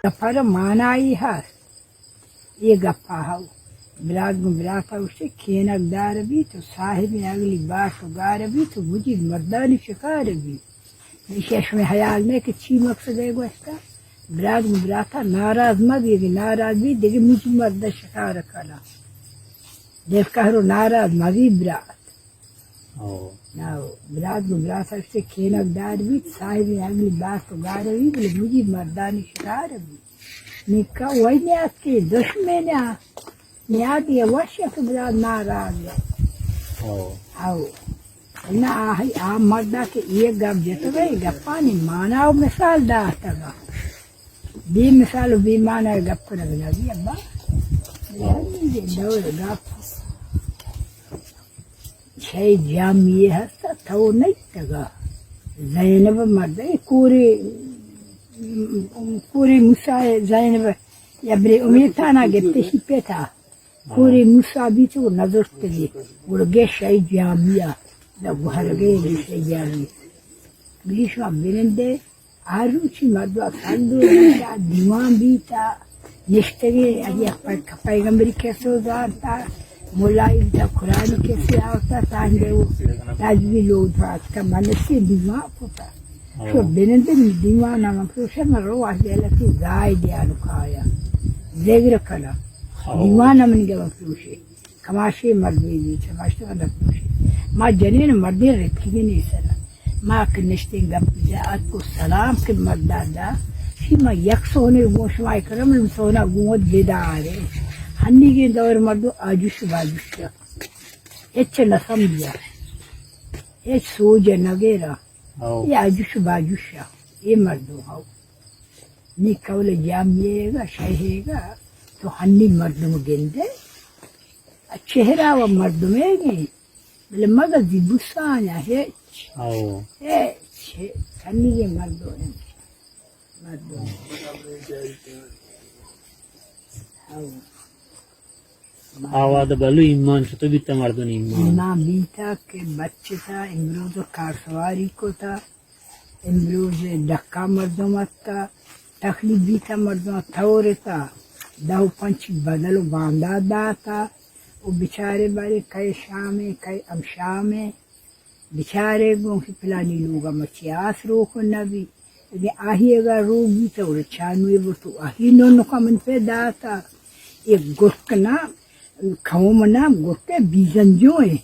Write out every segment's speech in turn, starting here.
گپا را مانائی ہست۔ اے گپا ہو۔ برات گوں براتا گوشتے، کینگ دار بیت و صاحب اگلی بات و گار بیت و مجید مردانی شکار بیت۔ ایشی شمئے حیال نہ کہ چی مقصد ہے گوشتا۔ برات گوں براتا ناراض مہ بی، اگہ ناراض بی، دگہ مجید مرد شکار کنا۔ دل قہر و ناراض مہ بی برات۔ او۔ ناو، برات گوں برات ہستے کینگ دار بیت، صاحب اگلی بات و گار بیت، بلے مجید مردانی شکار بیت۔ نکا وہی نیاد کہ دشمن آ، نیاد یہ وش کہ برات ناراض ہے۔ او۔ او۔ نہ آہی، آ مردا کہ یہ گپ جتگا، یہ گپانی مانا و مثال داتگا۔ بے مثال و بے مانا گپ کنگ نہ بی ابا۔ او۔ یہ دور گپ۔ شے جامی ہستا تو نیتگا۔ زینب مردے کورے، کورے موسی زینب یا برے امیتانا گپتے شی پیتا۔ کورے موسی بیت و نزرتگی۔ گڑا گے شے جامیا۔ دا گوہرگے گے شے جامی۔ گیشا بنندے۔ ہر روچی مردم سنڈو بیتا، دیوان بیتا، نشتگی، اگہ یک پی-، پیغمبری کسو زانتا، ملائی بیتا، قرآن کسی آورتا، تانگے و تجوی لوگ پاتکا، من سی دیوان کتا۔ ہاں۔ شو بنندے دیوان ہم پروشے، من رو آجیلتی زائی دیانو کایا۔ ذکر کنا۔ ہاں۔ دیوان ہم نگے من پروشے۔ کماشے مردمے بیت، کماشے مردمے بیت۔ ما جنین مردین رتکگیں سرا۔ ما کہ نشتیں گپ جا اتک و سلام کہ مردا دا۔ شی ما یک سونے گوں شما کرم، من سونا گوں بدارے۔ ہنیگیں دور مردم آجوش باجوش۔ ہچ نہ سمجھا۔ ہچ سوج نہ گیرا۔ ہاؤ۔ یہ آجوش باجوش۔ یہ مردم ہاؤ۔ نی قول جامیگا، شہیگا، تو ہنی مردم گندے۔ چہرہ و مردمے گی، بلے مگہ زیبوسان یا ہچ۔ او۔ ہچ، ہچ، ہنی یہ مردم، مردم۔ او۔ آواد بلو ایمان چطور بیتا مردم ایمان؟ ایمان بیتا کہ بچتا امروز کارسواری کتا۔ امروز ڈکا مردم اتکا، تکلیف بیتا مردم تورتا، دہ و پنچ بدل و باندات داتا، و بچارے بارے کئے شامے، کئے امشامے، بچارے گوں کہ پلانی لوگا مچی آس روک نبی، اگہ آہی اگا روک بیتا و چانوی برتو آہی نونکا من پہ داتا، یہ گرک نا، قوم نا گرک بیزنجو ہیں۔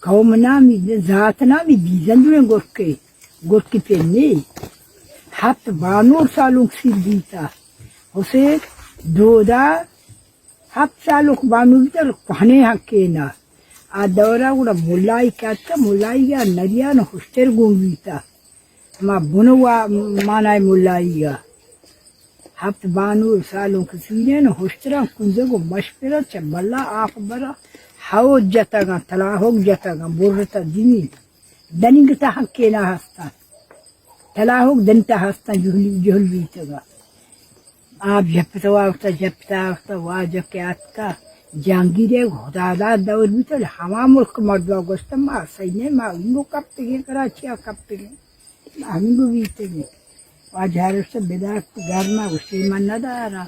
قوم نامی، ذات نامی بیزن دوئیں گرکے، گرکی پہ نی۔ ہفت بانور سالونک سیر بیتا۔ حسین دودا ہفت سالونک بانور بیتا، کوہنے ہنکینا۔ آ دورا گڑا ملائی کاتکا، ملائی گا نریان ہشتر گون بیتا۔ ما بنوا مانای ملائیگا۔ ہفت بانور سالونک سیرین، ہشتران کنزگ و مشپرا چہ بلا آف برا ہود جتگاں، تلاہوک جتگاں، برتا دینی۔ دنیگتا ہنکینا ہستاں۔ تلاہوک دنتا ہستاں، جہلی، جہل بیتگا۔ آپ جپتا وارتا، جپتا وارتا، واجہ کہ آتکا، جہانگیرے خداداد دور بیتا، ہما ملک مردوا گوشتا، ما سینے، ما انگو کپتگیں، کراچیا کپتگیں۔ ہمینگو بیتگیں۔ واجہ ءَ گوشت، بدار تو گرما، گوشتی، من نداراں۔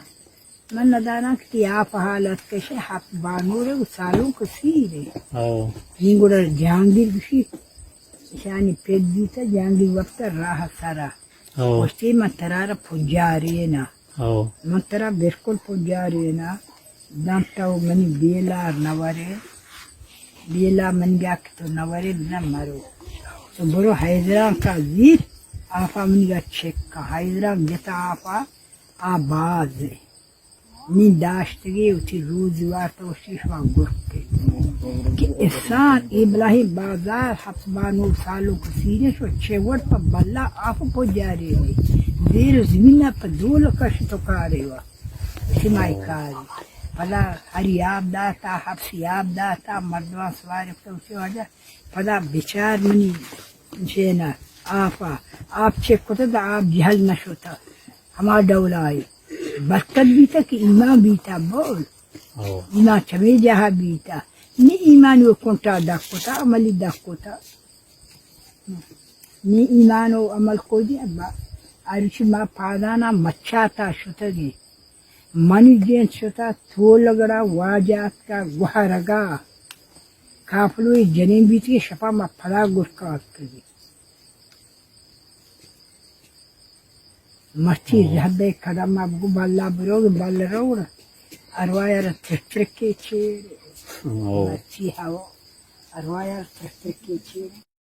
من نداراں کہ تی آپ حالت کشے، ہفت بانورے و سالونک سیرے۔ ہو۔ نی گڑا جہانگیر گوشی، اشانی پت بیتا، جہانگیر وپتا راہ سرا۔ ہو۔ گوشتی، من ترا را پجاریناں۔ ہو۔ من ترا بالکل پجاریناں۔ داں تو منی بیلار نہ ورے، بیلا منگا کہ تو نہ ورے، بنا مرو۔ تو برو حیدران کا زیر، آفا منگا چک کا۔ حیدران گتا آفا، آ باز ہے۔ نی داشتگی وتی روزی وارتا وشی شما گرتے۔ کہ انسان اے بلاہیں بازار ہفت بانور سالونک سیرے شو چہ وڑ پہ بلا آف پجارے نے۔ زیر زمین پہ دول کش تو کارے وا۔ شمائی کاری۔ پدا ہری آب داتا، ہپسی آب داتا، مردمان سوار کتا، گوشتی، واجہ، پدا بچار منی شینا آپا، آپ چک کتا دا آپ جہل نہ شتا۔ ہما ڈولا آئی۔ برکت بیتا کہ ایمان بیتا بول۔ ہو۔ ایمان چمے جاہا بیتا۔ نی ایمان و کنٹا دک کتا، عملی دک کتا۔ نی ایمان و عمل کو دی ابا۔ ہرچی ما پادانا مچاتا شتگیں۔ منی جند شتا تولگڑا، واجہ آتکا گوہرگا۔ کافلوی جنین بیتگیں، شپا ما پدا گرکا آتکگیں۔ مرچی زہدے قدم ما بگو بلا بروگ، بل روڑ۔ اروایا را ترترکی چیر۔ مرچی ہوا۔ اروایا را ترترکی چیر۔